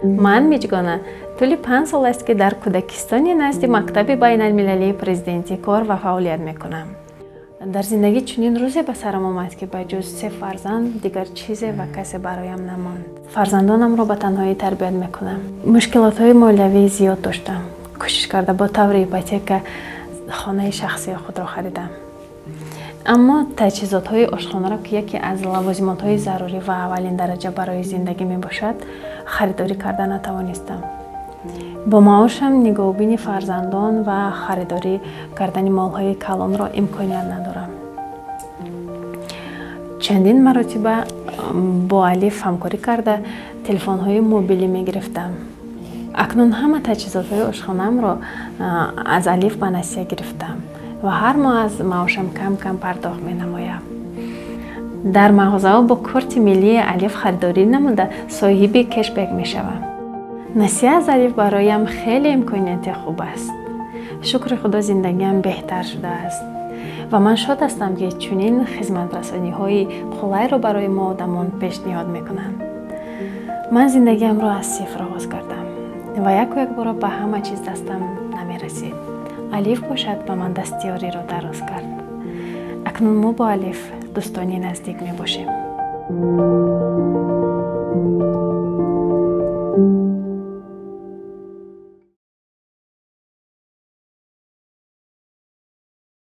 Ман Миҷгона тӯли 5 сол аст, ки дар кӯдакистони назди мактаби байналмилалии президентӣ кор ва фаъолият мекунам. Дар зиндагӣ чунин рӯзе ба сарам омад, ки ба ҷуз се фарзанд дигар чизе ва касе бароям намонд. Фарзандонамро ба танҳоӣ тарбият мекунам. Мушкилотҳои молиявии зиёд доштам. Кӯшиш карда бо таври ипотека хонаи шахсии худро харидам, аммо таҷҳизотҳои ошхонаро, ки яке аз лавозимотҳои зарурӣ ва аввалин дараҷа барои зиндагӣ мебошад, харидорӣ карда натавонистам. Бо маошам нигоҳубини фарзандон ва харидорӣ кардани молҳои калонро имконият надорам. Чандин маротиба бо Алиф ҳамкорӣ карда, телефонҳои мобилӣ мегирифтам. Акнун ҳама таҷҳизотҳои ошхонаамро аз Алиф ба насия гирифтам ва ҳар моҳ аз маошам кам кам пардохт менамоям. Дар мағозаҳо бо корти миллии Алиф харидорӣ намуда, соҳиби кешбек мешавам. Насия аз Алиф бароям хеле имконияти хуб аст. Шукри Худо, зиндагиам беҳтар шудааст ва ман шод ҳастам, ки чунин хизматрасониҳои қулайро барои мо одамон пешниҳод мекунанд. Ман зиндагиамро аз сифр оғоз кардам ва яку якбора ба ҳама чиз дастам намерасид. Алиф бошад, ба ман дастиёриро дароз кард. Акнун мо бо Алиф дӯстони наздик мебошем.